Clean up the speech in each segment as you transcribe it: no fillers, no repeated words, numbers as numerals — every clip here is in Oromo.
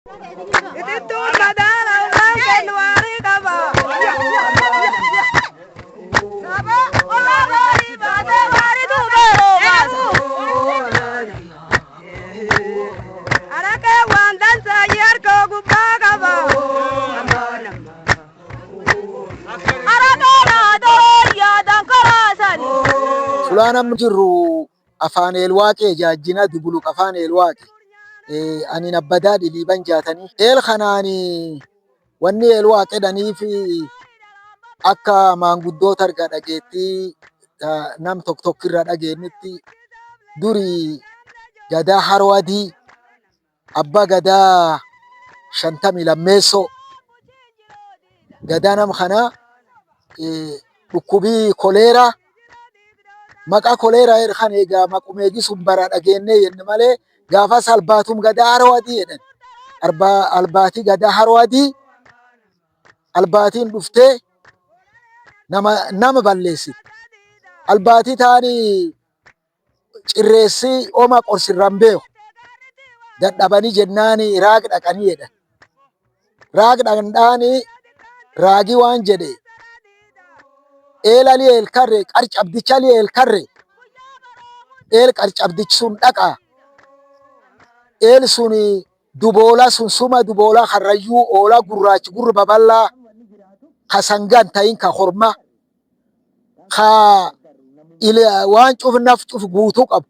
Itittuun madaala ollaan kennu waarii qaba. Saba olaa waarii baatee waarii duubee roobaasa. Araqee waan dansaa harka gubbaa qaba. Araqee naadoo yaadan karaasani. Fulaan amma jirru afaan Eelwaaqee jaajjina dubuluq afaan Eelwaaqe. Ani nabbadaa dhiliiban jaatanii. Eel kanaan wanni Eelwaaq jedhaniif akka maanguddoota arga dhageettii nam tokko tokko irra dhageenyutti duri gadaa haroo adii abbaa gadaa 52 gadaa nama kanaa dhukkubii koleeraa maqaa koleeraa jedhu kan egaa maqumeegi sun bara dhageennee jenne malee gaafas albaatum gadaa haroo adii jedhan. Albaatii gadaa haroo adii albaatiin dhuftee nama balleessite. Albaatii taanii cirreessi oma qorsirran beeku dadhabanii jennaani raag dhaqanii jedhan. Raag dhaqndaani raagii waan jedhe eelali eelkarre qarcabdichali eelkarre eel qarcabdichi sun dhaqa eel sun duboola sun suma duboola karrayyuu oola gurraachi gurra babal'aa ka sangaan ta'in ka horma ka waan cuf naf cuf guutuu qabu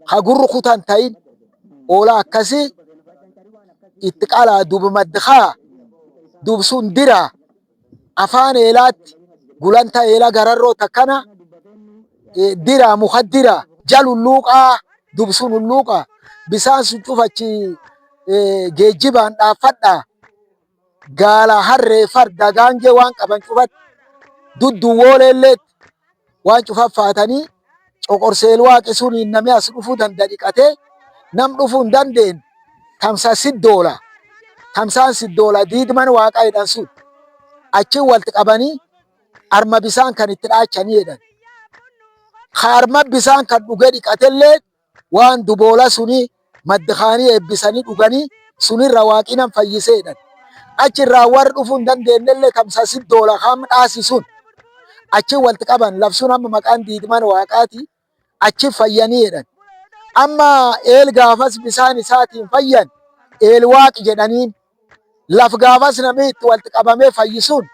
ka gurru kutan ta'in oola akkasii itti qalaa duba maddikaa dub sun diraa afaan eelaatti gulanta eelaa gararroo takkana diraa muka diraa jalulluuqaa dub sun hulluuqaa bisaan sun cufachi geejjibaan dhaaffadhaa gaala harree farda gaangee waan qaban cufatti dudduwwooleelleetti waan cufaffaatanii coqorseel waaqi suniin nami as dhufuu danda dhiqatee nam dhufuu hin dandeenye tamsa siddoola tamsaan siddoola diidman waaqa jedhan sun achiin walitti qabanii arma bisaan kan itti dhaachanii jedhan. Ka arma bisaan kan dhugee dhiqatellee waan duboola suni maddikaanii eebbisanii dhuganii sunirra waaqi nam fayyisee jedhan. Achirraa warri dhufuu hin dandeenyellee tamsa siddoola kam dhaasi sun achi walitti qaban labsuun amma maqaan diidman waaqaati achi fayyanii jedhan. Amma eel gaafas bisaan isaatiin fayyan eel waaqi jedhaniin laf gaafas namni itti walitti qabamee fayyisuun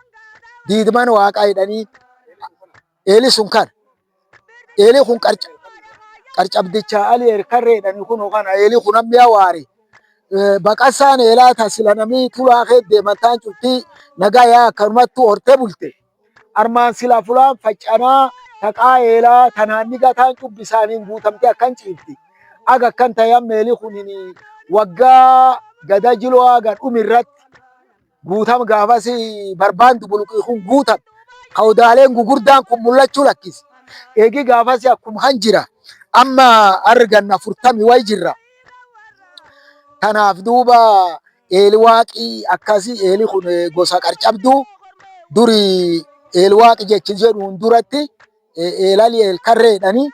diidman waaqaa jedhanii eeli sun kana. Eelii kun qarcabdicha Ali Erkarree jedhanii kun kana eelii kun amma waare. Baqasaan eelaa tasila namni tulaa kee deeman taan cuftii nagaa yaa akkanumattu hortee bulte. Armaan sila fulaan faccanaa taqaa eelaa tanaan ni gataan cubbisaaniin guutamtee akkan ciifti. Aga akkan ta'e amma eelii kun waggaa gada jiloo haga dhumi irratti guutam gaafas barbaan dubuluqii kun guutam. Ka odaaleen gugurdaan kun mul'achuu lakkise. Eegi gaafas akkuma kan jira. Amma arganna 40 wayi jirra. Tanaaf duuba eeli waaqii akkasii eeli kun gosa qarcabduu duri eel waaqi jechi jedhuun duratti eelali eelkarree jedhanii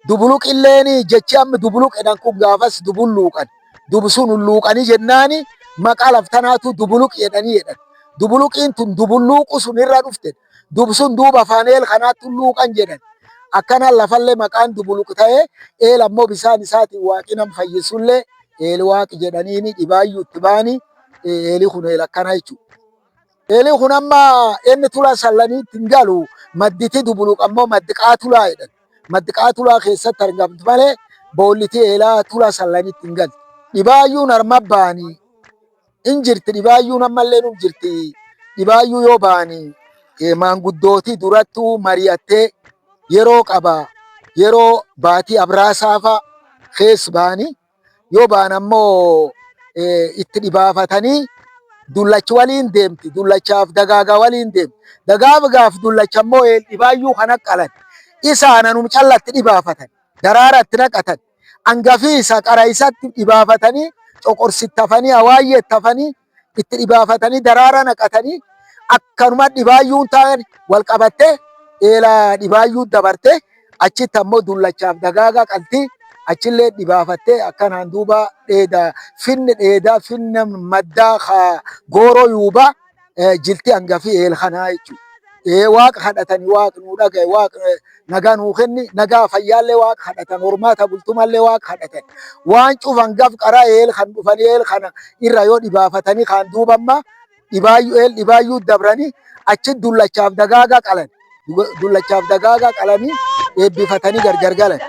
dubuluqilleen jechi amma dubuluq jedhan kun gaafas dubulluuqan dubsuun hulluuqanii jennaani maqaa laftanaatu dubuluq jedhanii jedhan dubuluqiin tun dubulluuqu sun irra dhufte dubsun duuba afaan eel kanaatti hulluuqan jedhan akkana lafallee maqaan dubuluq ta'e eel ammoo bisaan isaatiin waaqi nam fayyisullee eel waaqi jedhaniini dhibaayyuu itti baani eeli kun eel akkana jechuudha. Eeli kun amma inni tula sallaniitti hin galu madditi dubuluq ammoo maddi qaatulaa jedhan. Maddi qaatulaa keessatti argamtu malee boolliti eelaa tula sallaniitti hin galtu. Dhibaayyuun harma baanii hin jirti dhibaayyuun ammallee num jirti dhibaayyuu yoo baanii maanguddootii durattuu mari'attee yeroo qaba yeroo baatii abraasaa fa'a keessa baanii yoo ba'an ammoo itti dhibaafatanii dullachi waliin deemti dullachaaf dagaagaa waliin deemti dagaagaaf dullacha ammoo dhibaayyuu kana qalan isaan anum callatti dhibaafatan daraara itti naqatan angafii isa qara isatti dhibaafatanii coqorsittafanii hawaayyeettafanii itti dhibaafatanii daraara naqatanii akkanuma dhibaayyuun ta'an wal qabattee eela dhibaayyuu dabarte achitti ammoo dullachaaf dagaagaa qaltii Achillee dhibaafattee akkanaan duuba dheeda finni dheedaa finna maddaa gooroo yuubaa jilti hangafii eel kanaa jechuudha. Waaqa kadhatanii waaqa nuu dhagaye, waaqa nagaa nuu kenni, nagaa fayyaallee waaqa kadhatan, hormaata bultumallee waaqa kadhatan. Waan cufan gaf qaraa eel kan dhufanii eel kana irra yoo dhibaafatanii kaan duuba amma dhibaayyuu eel dhibaayyuu dabranii achi dullachaaf dagaagaa qalan. Dullachaaf dagaagaa qalanii eebbifatanii gargar galan.